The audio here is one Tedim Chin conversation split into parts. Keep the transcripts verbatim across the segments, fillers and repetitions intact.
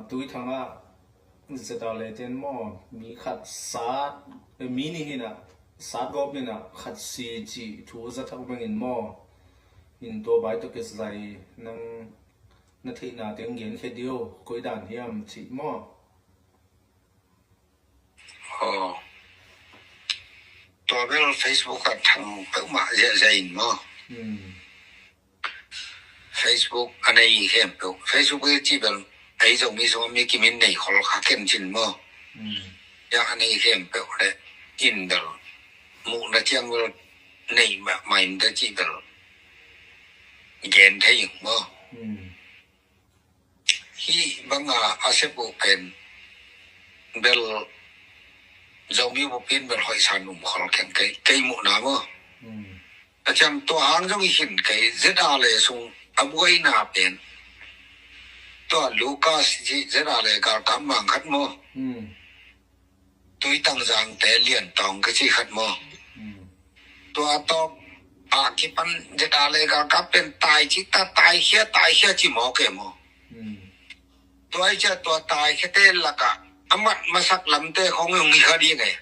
Tuithang ah ZRA le ten maw, mi khat sat, eh, mi nih in ah sat gawp in ah khat si cih thu za thak bangin maw, in tua bai tawh kisai nang na theihna teng gen khia dio, koi dan hiam cih maw? Aw. Tua bel Facebook ah thang peuhmah ziahziah in maw? Hmm. Facebook a nei khempeuh, Facebook i cih bel ei Zomi sungah mi kim in nei khol kha ken cin maw? Hmm. Ya a nei khempeuh le in bel muhna ciang bel nei mah, mah in ta cih bel gen thei ing maw? Hmm. Hih banga a sep uh pen bel Zomi bup in bel hoih san um khol keng kei, kei muhna maw? Hmm. A ciang tua hang zong i khin kei, ZRA le sung a buaina pen tua Lucas cih ZRA le galkap mang khat maw? Hmm. Tuitang Zangte Liantawng kici khat maw? Hmm. Tua tawh a kipan ZRA le galkap pen tai ci ta, tai khia, tai khia ci mawk e maw? Hmm. Tua i cia tua tai khiate lakah a mat masak lamte khong i hong hi kha ding e.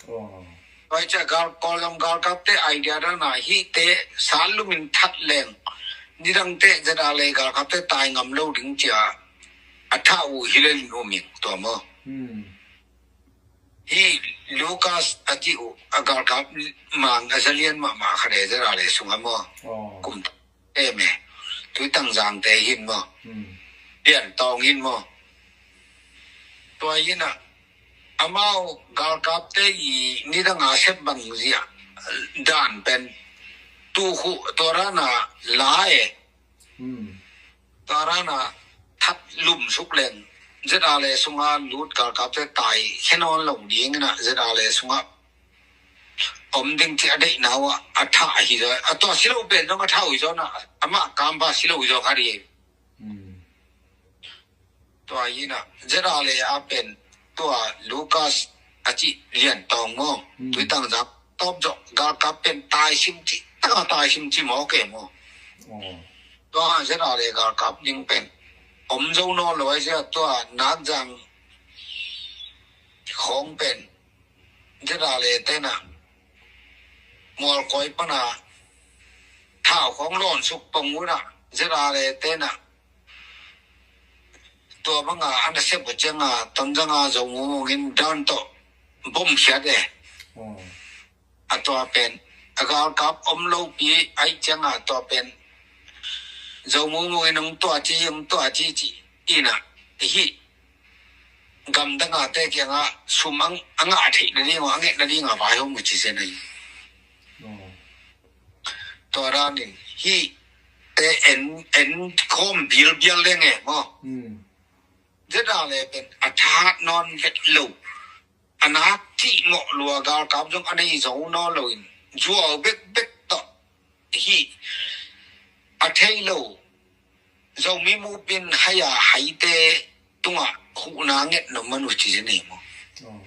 Aw. Tua i cia gal, Kawlgam galkapte idea dana hihte sat lumin that leng nidangte ZRA le galkapte tai ngam lo ding cia a thah uh hi lel in um ing tua maw? Hmm. Hih Lucas a cih uh a galkap mang a zalian mahmah khat e ZRA le sungah maw? Aw. Kum em e. Tuitang Zangte hin maw? Hmm. Liantawng hin maw? Tua in ah amau galkapte i nidang a sep bang ziah dan pen tukhuh tua rana la e. Hmm. Tua rana that lum suk leng ZRA le sunga lut galkapte tai khe nawn lo ding in ah ZRA le sunga om ding ci a deihna uh ah a thah hi zaw. A tua si lo pen zong a thah uh hi zaw na, amah kampa si lo uh hi zaw kha ding. Hmm. Tua in ah ZRA le a pen tua Lucas a cih Liantawng maw? Hmm. Tuitang Zang tawp zawh galkap pen tai sim ci, taka tai sim ci mawk e maw? Oh. Tua ZRA le galkap ding pen om zo nawn lo ai sia, tua Nak Zang khong pen ZRA le ten ah Mualkuai pana thau khong lawn suk pong un ah ZRA le ten ah tua banga a nasep uh cianga Tonzang a Zo Mung Mung in dan tawh bom khiat e. Oh. A tua pen a galkap om lopi aih cianga tua pen Zo Mung Mung in hong tua ci, hong tua ci ci in ah hih gamdang a te kiangah sum a ngah theih nading uh, a nget nading a vaihawm uh ci zen ahi. Oh. Tua danin hih te en, en khawm bilbial leng e maw? Hmm. ZRA le pen a thahat nawn vet lo, a nak cih mawh lua, galkap zong a nei zo nawn loin zuau bekbek tawh hih a thei lo Zomi Mupin hai a haite tungah huhna nget nop man uh ci zen e maw? Oh.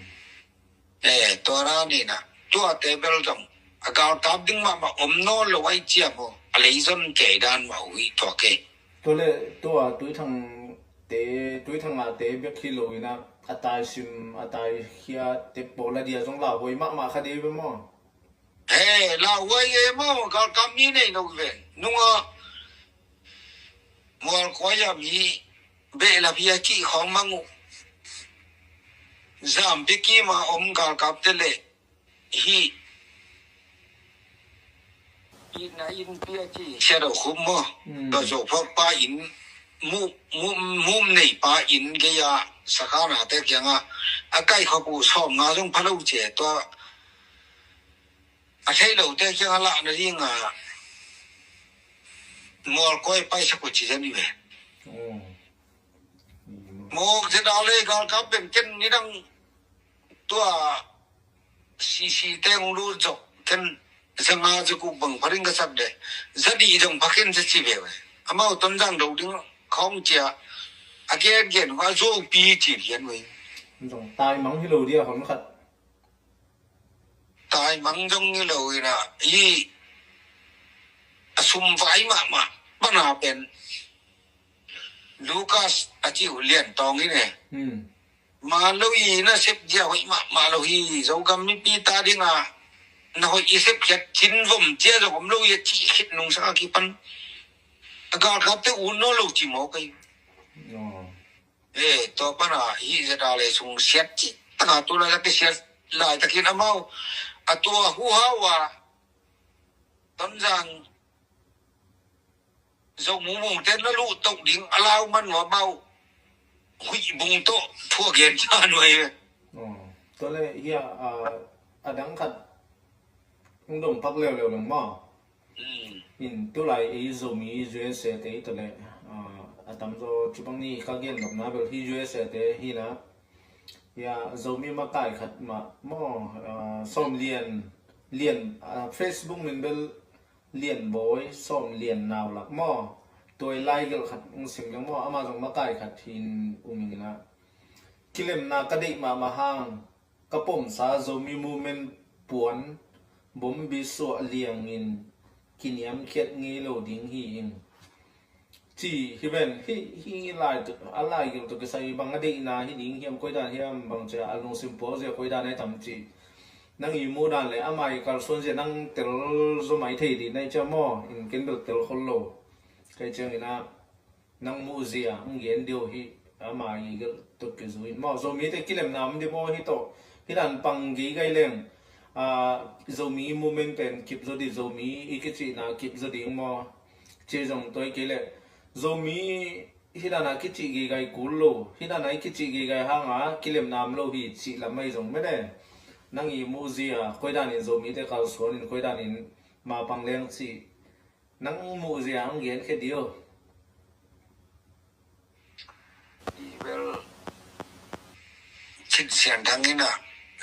Eh, tua rani na tuate bel zong a galkap ding mahmah om nawn lo ai cia maw? A leizon kei dan mah uh hi tua kei. Tua le tua Tuithang te, Tuithang a te bek hi lo in ah a taisim, a taikhia te pawl a dia zong lauhuai mahmah kha dei ve maw? He, lauhuai e maw, galkap mi nei lo ve. Nunga Mualkuai a mi behlap hi a cih khawng mang uh. Zampi kima om galkapte le hih itna innpi a ci Shadow Khup maw? Mm. Tua Zo Phok pa inn, Mum, Mum, Mum nei pa inn gei a sakhanate kiangah a kaikhop uh sawmnga zong pha lo ci e. Tua a thei lote kiangah lah nadinga Mualkuai paisak uh ci zen hi ve. Oh. Mawk ZRA le galkap beng ken nidang tua sisi te hong lut zawh ken zanga zaguk bang pha ding ka sak de, zadih zong pha ken za ci ve ve. Amau Tonzang do ding khawng cia a gen gen a zuaupi ci lian ve. Zong taimang hi lo dia hon khat. Taimang zong hi lo in ah, i a sum vai mahmah pana pen Lucas a ci uh Lian Tawng in e. Hmm. Mah lo i nasep dia hoih mahmah lo hi, Zogam mipi ta dinga na hoih i sepkhiat cinvom cia zong om lo i a cih khit nungsang a kipan a galkapte ut nawn lo ci mawk ei. Aw. E, tua pana hih zeta le sung siat cih taka tuna zaki siat laitakin amau a tua huhau a Tonzang Zo mumungte na luh toh ding a lau man uh amau huih bung tawh thu a gen ca nuai ve. Aw, tua le hia, a, a dang khat hong dong pak leuleu leng maw? Mm. In tulai ei Zomi U S A te i tawh le, a, a tamzaw cibang ni ka gen nopna bel hi U S A te hi na. Hia, Zomi makai khat mah maw, a, Sawm Lian, Lian, a, Facebook min bel Lian Bawi, Sawm Lian Nau Lak maw? Tua i laigelh khat hong sim leng maw? Amah zong makai khat hi in um ing a. Kilemna ka deih mahmah hang ka pomsa Zomi movement puan bombi suah liangin kiniamkhiat ngei lo ding hi ing. Ci hi ven, hi, hi lai tu, a laigelh tawh kisai bang a deihna hi ding hiam, koidan hiam bang cia a lungsim puak zia koidan ai tam ci. Nang i muh dan le amah i kalsuan zia nang tel zaw mai thei dih nai cia maw, in ken bel tel khol lo. Kai ciangin a nang muh zia hong gen dih uh hi, amah i gelh tawh kizui in maw. Zomite kilemna om dih maw hi tawh, hi dan pang gei gai leng. A, Zomi movement pen kip zaw dih, Zomi i kicihna kip zaw ding maw. Ci zong tua i kei leh Zomi hih dana kicih geigai kul lo, hih dana i kicih geigai hanga kilemna om lo hi cih lam ahi zong mene. Nang i muhzia koidanin Zomite kalsuanin koidanin mapang leng cih nang muhzia ang genkhia dih o. Vel Chin Sian Thang in a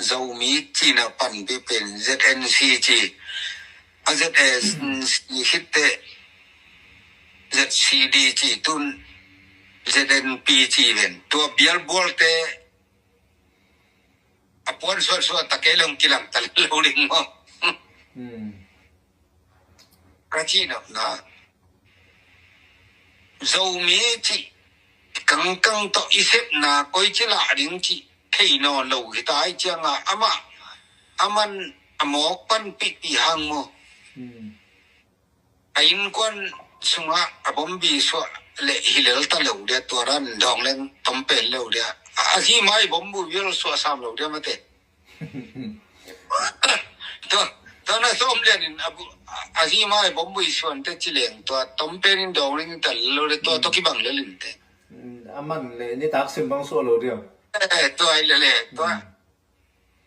Zomi cihna panpih pen Z N C ci, a Z S C khit teh Z C D ci, tun Z N P ci ven. Tua bialbualte a puan suatsuat ta kei leng kilang ta lo ding maw? Hmm. Ka cihnopna Zomi cih kangkang tawh i sepna koici lah ding cih thei nawn lo hi ta ai cianga amah aman a mawk panpihpih hang maw? Hmm. A innkuan sungah a bombi suah leh hi lel ta lo dia, tua dan dawng leng tom pen lo dia. A zi mai bombu vial suah sam lo dia mate. Tua, tua na Sawm Lian in a bu-, a, a zi mai bombu i suan te ci leng tua tom pen in dawng leng ta lo dia, tua, tua kibang lel in te. Mm, a man le nitak sim bang suah lo dia. Eh, tua ai le le, tua. Mm.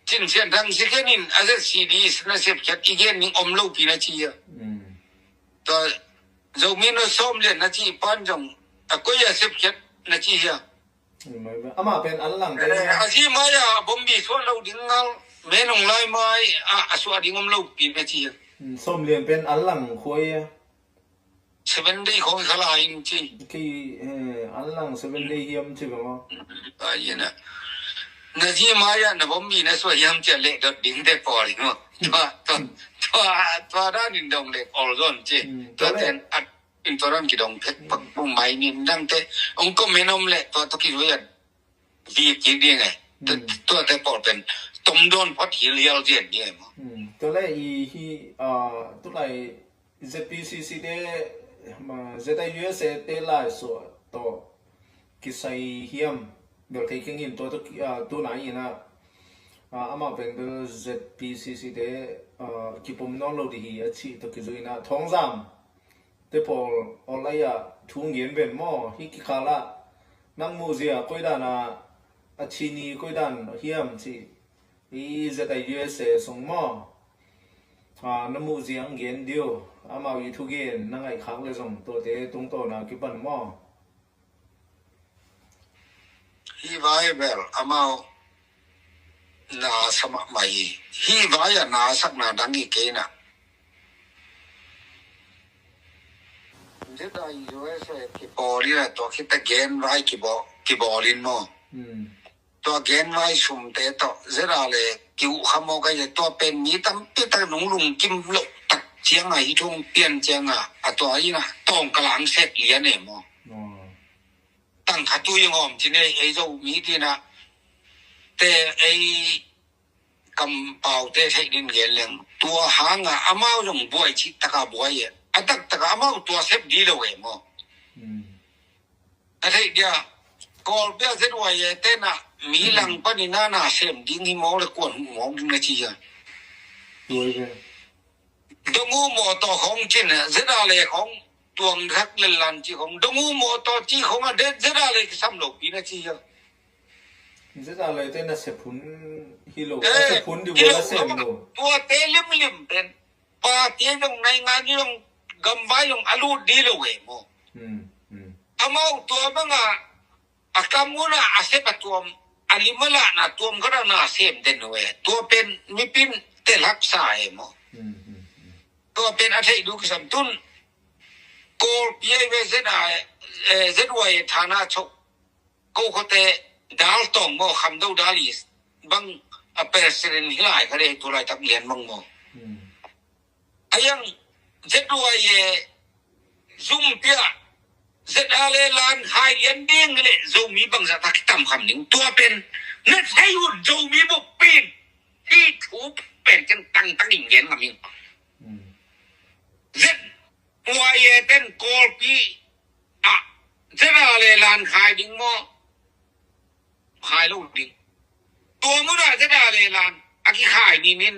Cin Sian Thang si kenin a Z C D na sepkhiat i gen ning om lo pi na ci a. Mm. Tua Zomi no Sawm Lian na ci pan zong a koi a sepkhiat na ci a. Amah pen an lang te. Eh, a zi mai a bombi suah lo ding ngal, menung lai mai a, a suah ding om lo pi na ci a. Mm, Sawm Lian pen an lang khua a. Seven Day khong khala in ci. Ki, eh, an lang Seven Day hiam ci bang aw. Ai na. Na zi mai a na bombi na suah hiam ci a leh dot ding te pawl hi maw. Tua, tua, tua, tua dan in dong leh pawl zon ci. Mm, tua tua leh. Ten at in tua dan kidong phet pak bung mai nin dang te. Ong ko menom leh tua tua ki zuan. Vi kik ding e. Tua, mm, tuate pawl pen tom dawn phot hilhial zian ding e maw. Mm, tua le i hi, ah, tulai Z P C C te, ma, Z I U S A te lai suah tawh kisai hiam bel thei keng in tua tawh ki, ah, tuna in a, ah, amah pen bel Z P C C te, ah, kipum nawn lo dih hi a cih tawh kizui in a Thawngzam te pawl online ah thu ngen ven maw, hih kikal ah nang muhzia koidan ah a chini koidan hiam cih i Z I U S A sung maw? Ah, na muhzia ang gen dih o, amau i thugen na ngaihkhak le zong tuate tungtawn a kipan maw? Hih vai bel amau na sa mahmah hi. Hih vai a na sakna dang hi kei na. Zeta i U S A kibawl in a tua khit a gen vai kibawl, kibawl in maw? Hmm. Tua gen vai sumte tawh zeta le kiuh kha maw ka zia tua pen mi tampi tak nung lungkim loh tak ciang a hi thung pian ciang a a tua in a tawng ka lang set lian e maw? Oh. Ang khat tu ing om ci nei ei Zomi tinah te ei kampaute theih din gen leng tua hanga amau zong buai cih taka buai e. A taktaka amau tua sep di lo e maw? A theih dia Kawlpi a Z Y A tenah mi lang panin a na sem ding hi mawk le kuan huh mawk ding na ci hia? Dong uh mawtaw khawng cin Z R le khawng tuang thak lellan ci khawng, dong uh mawtaw ci khawng a Z R le kisam lopi na ci hia? Z R le te na sep hun hi lo, a sep hun di buai a sem lo. Tuate limlim pen party zong naingan zong gamvai zong a lut di lo e maw? Amau tua banga a kam unah a sep a tuam, a lim a lahna tuam khat a na sem den lo e. Tua pen mipin telhaksa e maw? Tua pen a theih duh kisam tun Kawlpi a i ve Z R, eh, Z Y A thana chok ko khote dal tawng maw, khamdo dal i bang a president hi lai kha de tu laitak lian bang maw? A yang Z Y A zum pia Z R le lan khai lian ding le Zomi bangzah tak kitam kham ding tua pen na thei un Zomi bupin hi thu pen ken tangtang in gen ngam in. Z Y A ten Kawlpi ah Z R le lan khai ding maw? Khai lo ding. Tua munah Z R le lan a kikhai ni min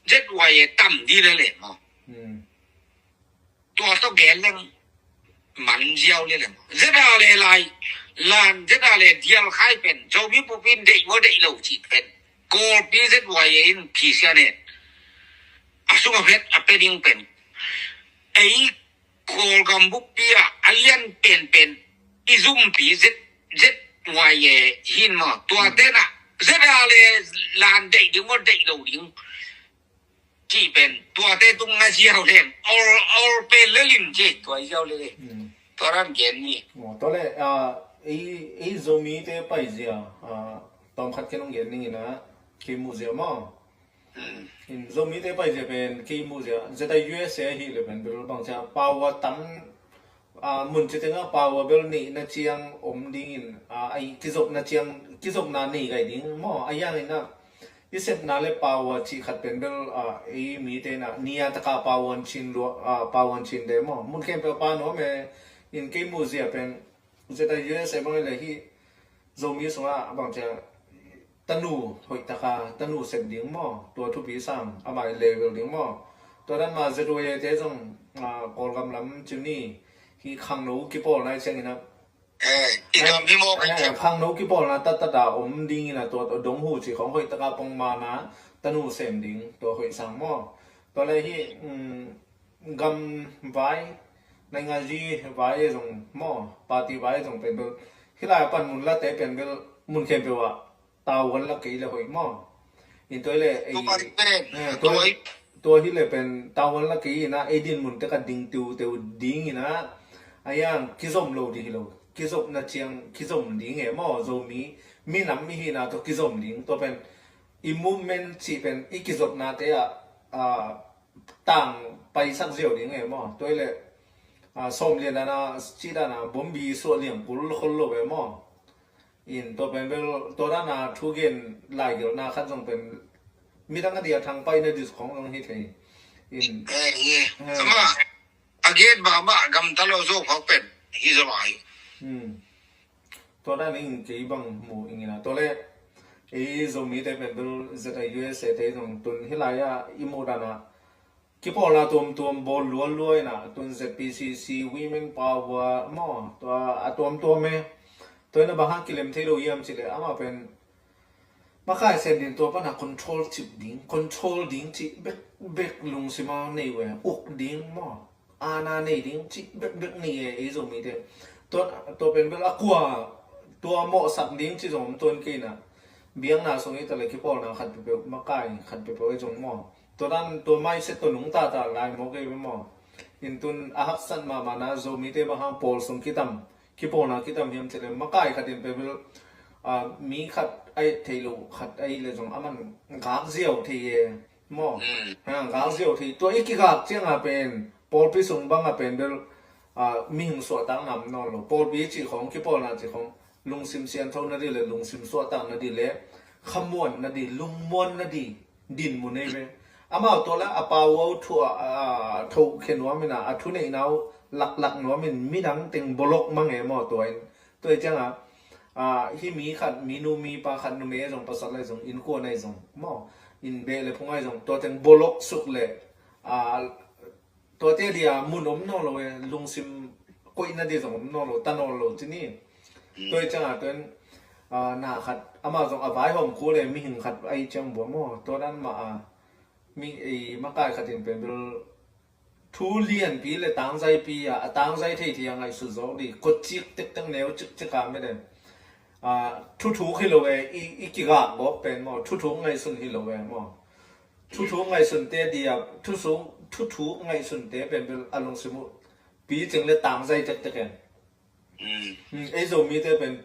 Z Y A tam di le le maw? Tua tawh gen leng man ziau le le maw? Z R le lai lan Z R le dial khai pen Zomi bupin deih maw deih lo cih pen Kawlpi Z Y A in phisia nen a sung a phet a pe ding pen ei Kawlgam buppi ah a lian penpen i zumpi Z, Z Y A hin maw? Tua tenah Z R le lan deih ding maw deih lo ding cih pen tuate tung a ziau len or, or pen lelin ci tua i ziau lelin. Tua ran gen ni. Tua le ei, ei Zomite paizia tawmkhat ken hong gen ning ina kei muhzia maw? In Zomite paizia pen kei muhzia Z I U S A hi le pen bel bangcia power tam, mun ci tengah power bel neihna ciang om dingin, a kizopna ciang kizopna nei gai ding maw? A hiangin ah i sepna le power cih khat pen bel ei mite na nia taka power cin lua, power cin de maw? Mun khempeuh pa nuam e. In kei muhzia pen Z I U S A bang le hi Zomi sungah bangcia tanu hoih taka tanu sep ding maw? Tua thupi sang a mai level ding maw? Tua dan ma Z Y A te zong Kawlgam lam cim ni hi khangno kipawlna i ciangin ah khangno kipawlna tattata om dingin ah tua dong hu ci khawng hoih taka pongmana tanu sem ding tua hoih sang maw? Tua le hi gam vai, nainganzi vai zong maw, party vai zong pen bel hi lai a pan mun late pen bel mun khempeuh ah tavuan la kei le hoih maw? In tua hi le ei tua hi le pen tavuan la kei ina ei din mun te ka ding tiu teu ding ina a yang kizom lo di hi lo, kizopna ciang kizom ding e maw? Zomi minam mi hina tua kizom ding tua pen i movement cih pen i kizopna te ah tang paisak ziau ding e maw? Tua hi le sawm lian dana cih dana bombi suah liang kul khol lo e maw? In tua pen bel tua dana thugen laigelhna khat zong pen midang a dia thang paina dis khong zong hi thei. In a gen mahmah gamta lo zo khawk pen hi zo lai. Tua dan in kei bang mu ingina tua le ei Zomite pen bel Z I U S A te zong tun hi lai-ah i muh dana kipawlna tuamtuam bawl lualua ina tun Z P C C, Women Power maw, tua a tuamtuam e. Tua ina bang hang kilem thei lo hiam cileh amah pen makai sen din tua pana control cip ding, control ding cih bekbek lungsima nei uh e, uk ding maw, ana nei ding cih bekbek nei e ei Zomite. Tua pen bel a kua tua mawhsak ding cih zong om tuan kei ina biakna sung i tale kipawlna khat peuhpeuh, makai khat peuhpeuh ei zong maw. Tua dan tua mindset tua nungta ta lai maw kei maw. In tun a haksat mahmahna Zomite bang hang pawl sung kitam kipawlna kitam hiam cileh makai khat in peuhpeuh mi khat a et theih loh khat a hih leh zong a man gak ziau thei e maw. Gak ziau thei tua i kigak cianga pen pawlpi sung banga pen bel a, mihing suahtakna om nawn lo. Pawlpi cih khawng, kipawlna cih khawng, lungsim sianthona dih le lungsim suahtakna dih le khamuanna dih, lungmuanna dih dinmun ei ve. Amau tua le a pau uh thu a, a, thokhia nuam in a, a thuneihna uh laklak nuam in midang teng bolok mang e maw tua in. Tua i ciangah, a, hih mi khat, mi nu, mi pa khat, numei ahi zong, pasal ahi zong, innkuan ahi zong maw, inn beh le phung ahi zong, tua teng bolok suk le, a, tuate dia mun om nawn lo e, lungsim koihna dia zong om nawn lo, ta nawn lo ci ni. Tua i ciangah tua in, a, na khat, amah zong a vaihawm kul e, mihing khat ahi ciang bua maw, tua dan mah a, mi, ei, makai khat in pen bel thu lianpi le tangzaipi a, a tangzai thei thei a ngaihsut zawk dih, kotcik tektek neu cikcik a mede. A, thuthuk hi lo e, i, i kigak gawp pen maw, thuthuk ngaihsun hi lo e maw. Thuthuk ngaihsunte dia, thuthuk, thuthuk ngaihsunte pen bel a lungsim uh picing le tangzai tektek e. Mm. Mm, ei Zomite pen,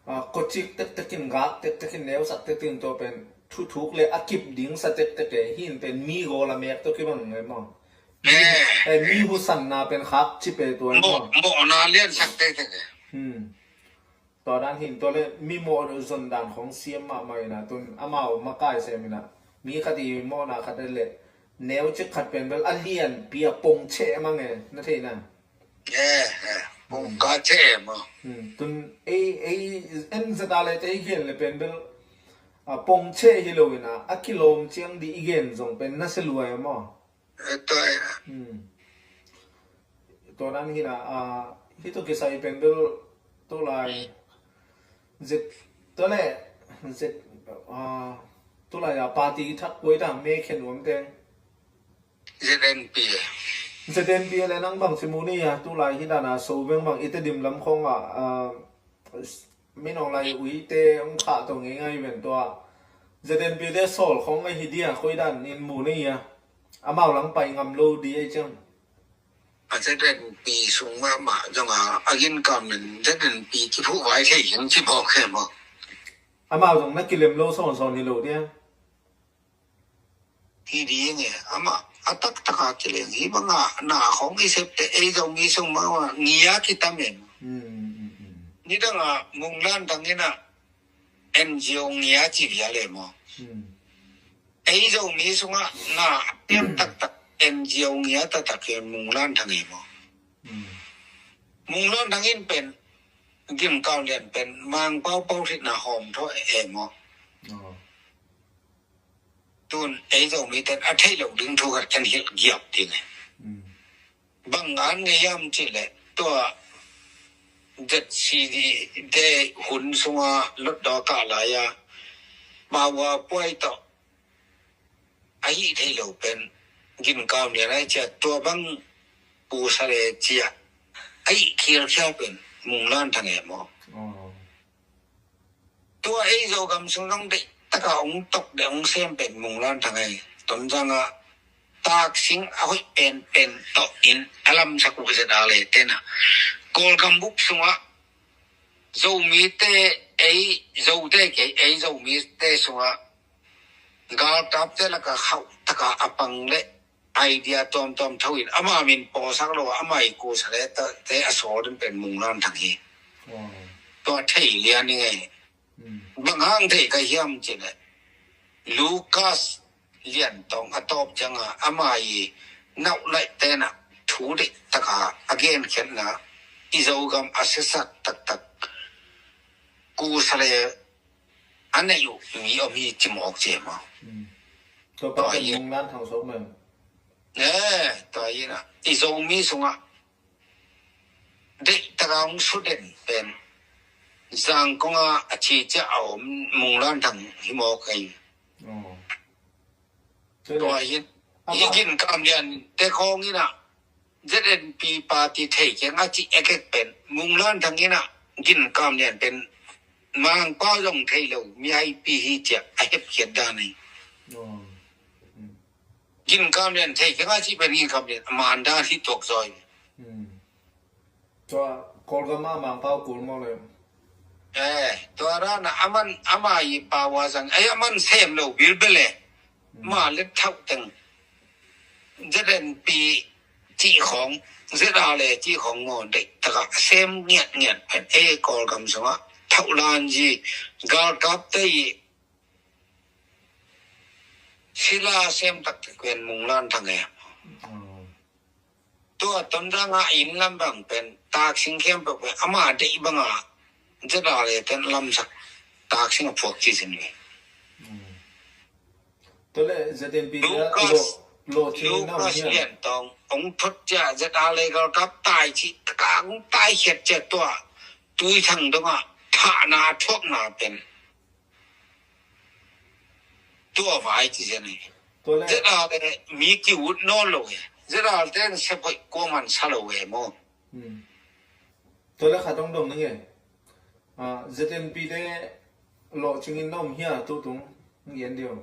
a, kotcik tektek in, gak tektek in, neusak tektek in tua pen thuthuk le a kip ding sa tektek e, hih in pen mi gawl a mek tawh kibang e maw. Mi, eh, eh, mi husanna pen khak cip e tua e maw. Mawh, mawhna liansak tektek e. Hmm. Tua dan hi in tua le mi mawh zon dan khawng siam mahmah in a, tun amau makai sem in a, mi khat i mawhna khat le neucik khat pen bel a lianpi a pongcheh mang e, na theihna. Eh, eh, pongkacheh maw. Hmm, tun ei, ei, en zeta le te i gen le pen bel a pongcheh hi lo in a, a kilawm ciang dih i gen zong pen nasia lua e maw. Eh, tua e. Hmm. Tua dan hi in a, a, hih tawh kisai pen bel tulai zet, tua le zet, a, tulai a party thak koi ta me khen nuam teng. Z N P. Z N P le nang bang ci mu ni a, tulai hi dan a so beng bang i Tedim lam khawng a, a, Min Aung Hlaing uite hong thah to ngeingai ven tua. Z N P te sawl khawng ahi dia, koi dan in mu ni a. Amau lang pai ngam lo di ahi ciang. A Z N P sung mahmah zong a, a ginkam in Z N P kiphuh vai thei hiang ci bawk he maw. Amau zong na kilem lo sawnsawn hi lo dia. Hi ding e, amah a taktak a kileng hi bang a, na khawng i sep te ei Zomi sung mah a ngia kitam e maw. Mm, mm, mm. Nidang a Munglan Thang in a N G O ngia ci vial e maw. Mm. Ei Zomi sungah na a piang taktak N G O ngia taktak e Munglan Thang e maw. Mm. Munglan Thang in pen, Gim Kau Lian pen, Mangpau pau thitna hawm thaw e maw. Oh. Tun ei Zomite in a theih loh ding thu khat kan hilh giap ding e. Mm. Bang an ngei hiam cih leh tua Z C D te hun sunga lotdaw kah lai a, Maua Puai tawh a hih theih loh pen Gim Kau Lian ahi ciah, tua bang Pu Sa Le ciah a hih khialkhia pen Munglan Thang e maw. Oh. Tua ei Zogam sung zong deih taka hong tok deh hong sem pen Munglan Thang e. Tonzang ah taksing a hoih penpen tawh in a lamsak uh zet a le tena. Kawlgam bup sungah Zomite ei, Zote kei ei Zomite sungah galkapte lakah khauh taka a pang le idea tuamtuam tho in ama min pawlsak lo a, ama i kusa le te a sawl den pen Munglan Thang hi. Wow. Tua thei lian i ngei. Mm. Bang hang thei ka hiam cih leh Lucas Lian Tawng a tawp ciangin ama i nauh laih tenah thu deih taka a genkhiatna i Zogam a siasak taktak kusa le a neih uh mi om hi ci mawk ci e maw. Mm. Tua pa pen Munglan Thang sawk mem. Eh, tua hi na. I Zomi sungah deih taka hong suden pen Zangkong ah a ci ciah a om Munglan Thang hi mawk ei. Oh. Tua hi. I Gin Kam Lian te khawng in a Z N P party thei keng a ci ekek pen Munglan Thang in a Gin Kam Lian pen Mangpau zong thei lo mi aipi hi ciah a hepkhiat dan ei. Oh. Mm. Gin Kam Lian thei keng a ci pen Gin Kam Lian a man dan hi tuak zaw ei. Mm. Tua Kawlgam ah Mangpau kul maw le. Eh, tua dan a aman ama i pau a zang ei, aman sem lo bilbel e. Mm. Ma let thauh teng Z N P cih khawng, ZRA le cih khawng maw, deih takah sem ngiatngiat pen ei Kawlgam sungah thauhlan zi galkapte i sila sem taktak pen Munglan Thang e. Tua Tonzang a inn lam bang pen taksing khempeuh pen ama deih banga ZRA le ten lamsak taksing a phuak ci sin ve. Tua le ZNP dia Lucas, lo, lo cing na Lucas hian. Lian Tawng ong thot cia ZRA le galkap tai ci taka ong tai khiat cia tua Tui Thang dongah thahna thuakna pen tua vai ci zen hi. Tua le ZRA le mi ki ut nawn lo e. ZRA le ten sepaih kuaman sa lo e maw. Tua le khat ong dong ning e. ZNP te lawhcingin na om hia tutung ngian deuh.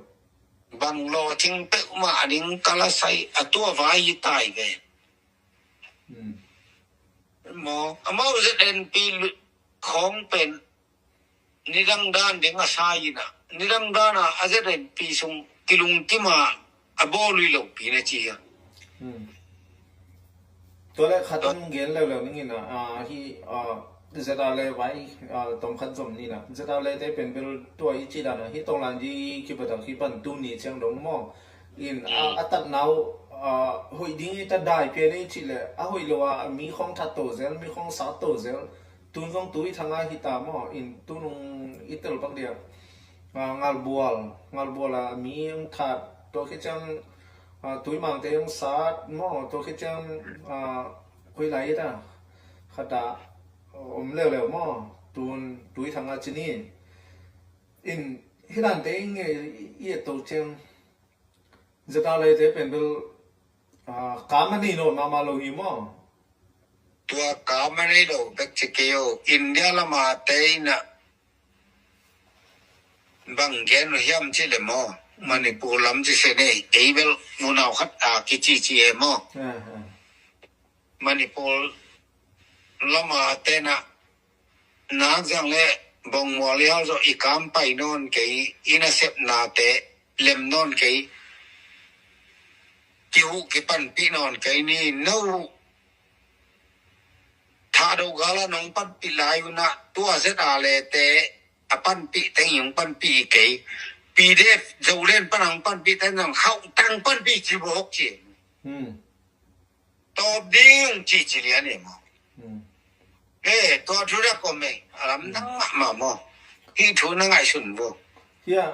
Bang lawhcing peuhmah ding ka la sai a tua vai hi tai ve. Maw, amau ZNP khawng pen nidang dan ding a sa ina nidang dan a ZNP sung kilungkima a bawl ui lo pi na ci hia. Tua le khat ong gen leuleu ning ina, hi ZRA le vai, tom khat zom nina ZRA le te pen bel tua i ci dan a hi tonglan di kipatak hi pan tu ni ciang dong maw. In a tatna uh hoih ding i ta dai pian i ci le a hoih lo a mi khawng that to zel, mi khawng sat to zel. Tun zong Tui Thang a hi ta maw, in tunung i tel bak dia. Ngalbual, Ngalbual a mi ong that, tua khit ciang Tuimangte ong sat maw, tua khit ciang khui lai i ta. Khata om leuleu maw, tun Tui Thang a ci ni. In hi dante i nge i et to ciang ZRA le te pen bel kam a nei nawn mahmah lo hi maw. Tua kam a nei lo bek ci kei o. India lama te ina bang gen uh hiam ci le maw. Manipur lam ci se nei ei bel unau khat a kici ci e maw. Manipur lama tena nak zang le bongmual iau zawh i kam pai nawn kei, i nasepnate lem nawn kei, kihuh kipanpih nawn kei ni. No thahdo gala nong panpih lai unah tua ZRA le te a panpih teng i hong panpih i kei. PDF Zolen pan a hong panpih teng zong khauh tang panpih ci bawk ci. Tawp ding ci ci lian e maw. E tua thu dak om e a lamdang mahmah maw. Hih thu na ngaihsun vo. Hia,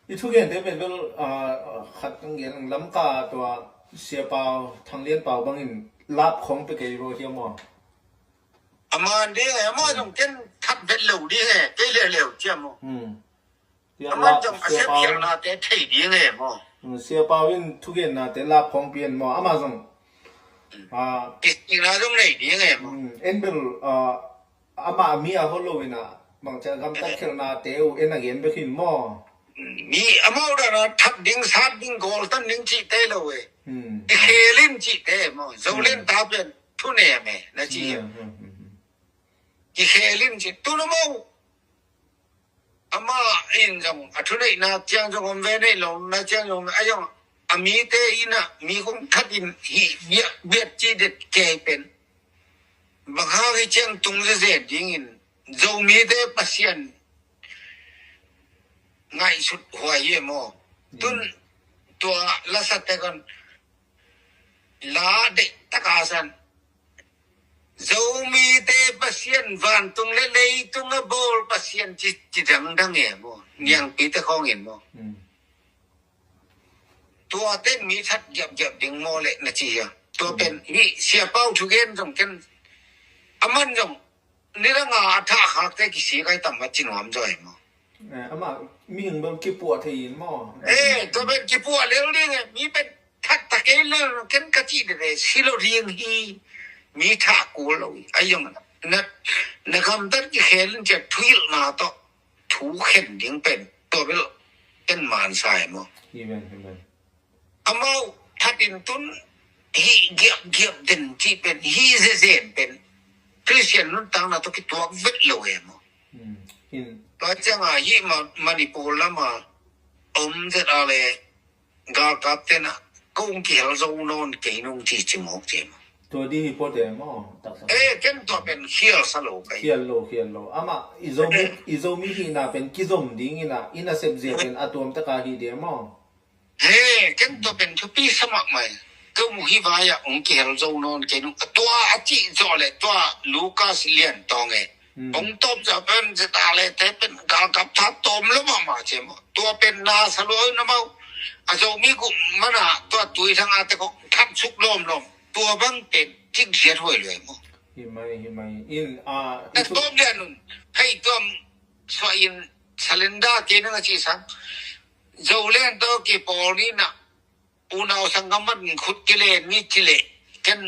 i thugente pen bel khat kan gen Lamka tua Sia Pau, Thang Lian Pau bangin lap khawng pe kei vo hia maw. Aman ding e, ama zong ken that vet lo ding e, kei leuleu cia maw. Ama zong a sepkhialhnate thei ding e maw. Sia Pau in thugennate lap khawng pian maw, ama zong kisikna zong nei ding e maw. En bel ama mi a hot lo ina bangcia gamtat khialhnate uh en a gen bek hin maw. Mi amau dana that ding, sat ding, gawltan ding cihte lo e. Kikhelin cihte maw, Zolen ta pen thunem e na ci hi. Kikhelin ci tun amau. Amah in zong a thuneihna ciang zong om ve, neih lohna ciang zong a zong a mite inah mi kong thatin hih biat ci det kei pen bang hang hi ciang tung zeze dingin Zomite Pasian ngaihsut huai hi e maw. Tun tua lasate kan la deih taka san Zomite Pasian, vantung le leitung a bawl Pasian ci, ci dangdang e maw. Niangpite khawngin maw. Tua ten mi that giapgiap ding maw le na ci hia. Tua pen hih Sia Pau thugen zong ken aman zong nidang a a thah khakte kisik ai tam a ci nuam zaw e maw. Amah mihing bel kipuah thei in maw. E tua pen kipuah lel ding e, mi pen that ta kei lel ken ka cih dede si lo ding hi. Mi thah kul lo hi a zong na, na gamtat kikhel in cia thuhilhna tawh thu khen ding pen tua bel ken mansa e maw. Amau thatin tun hih giapgiap den cih pen, hih zezen pen Khristian nuntakna tawh kituak vet lo e maw. Tua cianga hih Manipur lama om ZRA le galkap tenah kong kihel zo nawn kei nung ci ci mawk ci maw. Tua di hi pua te maw, taksa. Eh, ken tua pen khial sa lo kai. Khial lo, khial lo. Amah i Zomi, i Zomi hihna pen kizom ding ina, i nasep zia pen a tuam taka hi dia maw. He, ken tua pen thupi sa mahmah. Ka mu hi vai ah ong kihel zo nawn kei nung. Tua a cih zawh le tua Lucas Lian Tawng e. Hmm. Ong tawp zawh pen ZRA le te pen galkap tha tawm lo mahmah ci maw. Tua pen na sa luai na mau. A Zomi guh mana tua Tui Thang a te kong that suk lawmlawm. Tua bang pen cik ziat huai luai maw. Hi mai, hi mai. In, a, i tawp lian un. Hei tuam suah in salenda kei nang a ci sang. Zoland tawh kipawl ni na unau sanggam man khut kilen ni ci leh ken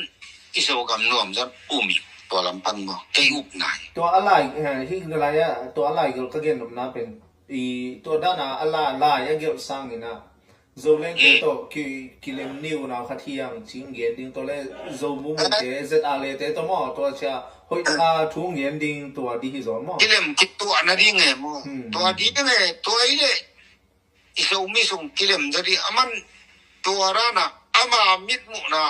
i Zogam nuam zon um hi tua lam pan maw kei up nai. Tua a lai, eh, hi lai a, tua a lai gel ka gen nopna pen i tua dana a la lai a gel sang ina Zoland te tawh ki, kilem ni unau khat hiang cing gen ding tua le Zo mu mu te ZRA le te tawh maw tua cia hoih taka thu gen ding tua di hi zaw maw. Kilem kituah na ding e maw. Hmm. Tua di ding e tua i le i Zomi sung kilem zadi aman tua rana ama mitmuhna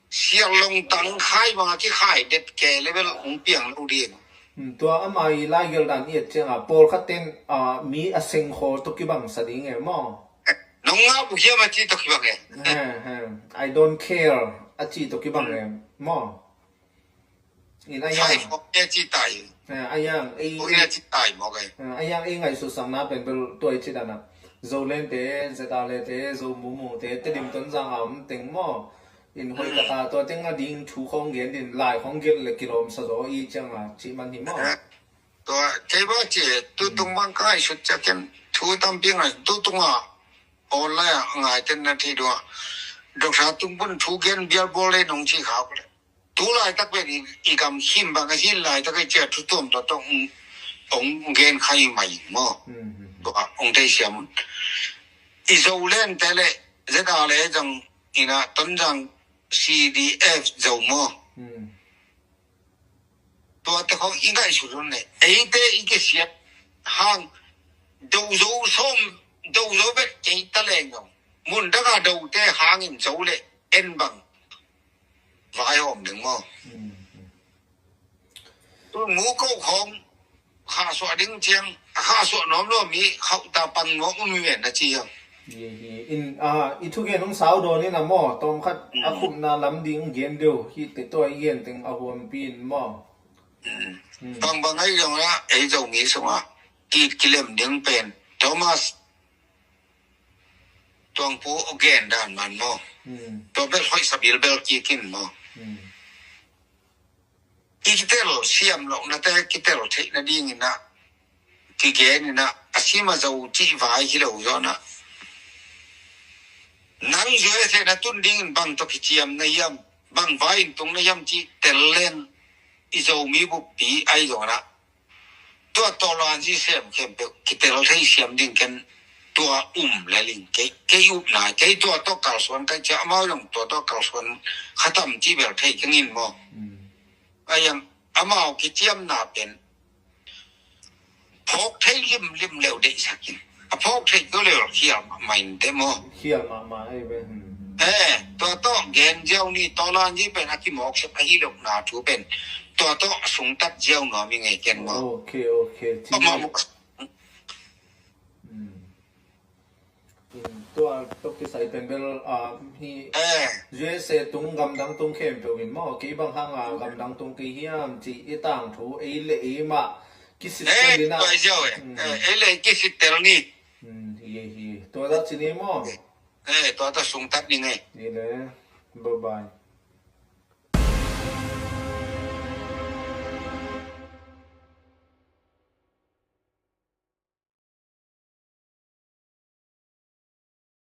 sial long tang khai banga kikhai det ke level ung piang lo ding. Hmm, tua ama i lai gel dan i et cianga pawlkhat ten, ah, mi a sengkhaw tawh kibang sa ding e maw. Nong ngah bu hiam a ci tawh kibang e. He, he. I don't care a ci tawh kibang e maw. In a yang. Sai fok e ci tai. Eh, a yang ei. Ui a ci tai mawk e. Eh, a yang ei ngaihsutsakna pen bel tua i ci dana Zoland te, ZRA le te, Zo mu mu te, Tedim Tonzang a om teng maw. In hoih taka tua teng a ding thu khong gen din lai khong gen le kilawm sa zaw i cianga ci man hi maw. Eh, tua kei ba ci tutung bang ka ngaihsut ciakin thu tampi ngai tutunga online a ngai ten na thei dua. Doctor Tung Bun thu gen bial bawl le nong ci khak le. Tu laitak pen i, i gam him bang a zin laitak a i cia thu tuam tawh tawh ong, ong gen khai mai maw. Hmm, hmm, hmm. Tua ong thei siam un. I Zoland te le ZRA le zang ina Tonzang CDF Zo maw. Hmm. Tua te khong i ngaihsut un le eite i kisiat hang do zo sawm do zo vet kei ta leng zong mun danga do te hangin zo le en bang vaihawm ding maw. Hmm, hmm. Tu mu ko khawng khahsuah ding ciang a khahsuah nuam lo mi khauhta pang nuam um hi ven na ci hiam. Hi, hi. In, ah, i thugen hong sau dawn in a maw tawmkhat a khupna lam ding gen deuh hi te tua i gen teng a huampi in maw. Hmm. Hmm. Bangbang ahi zongah ei Zomi sungah ki, kilem ding pen Thomas Tuangpu gen dan man maw. Hmm. Tua bel hoih sabil bel kikin maw. Hmm. I kitel siam lohnate kitel theih nadingin ah kigenin ah a sim a zo cih vai hi lo zawn ah nang zuai a thei na tun dingin bang tawh kiciam na hiam bang vai in tung na hiam cih tel leng i Zomi buppi ahi zawn ah tua tawh luanzi sem khempeuh kitel thei siam ding ken tua um leling kei, kei upna kei tua tawh kalsuan kai cia amau zong tua tawh kalsuan khatam ci bel thei kengin maw. Hmm. Ayang amau kiciamna pen phawk thei limlim leu deihsakin a phawk thei ko leu khial mahmah in te maw. Khial mahmah ei ve. Hmm. Eh, tua tawh gen ziau ni tawlan zi pen a kimawk sep ahi lohna thu pen tua tawh a sungtat ziau nuam i ngei ken maw. Ok, ok. Amau Hmm. Tua tawh kisai pen bel, ah, hi USA tung gamdang tung khempeuh in maw kei bang hanga gamdang tung kei hiam ci i tangthu ei le ei mah kisit tel in ah. Tua ziau e. Hmm. Ei le ei kisit tel ni. Hmm, hi, hi. Tua dah ci ni maw. Eh, tua tawh sungtat ni ngei. Hi le. Bye bye.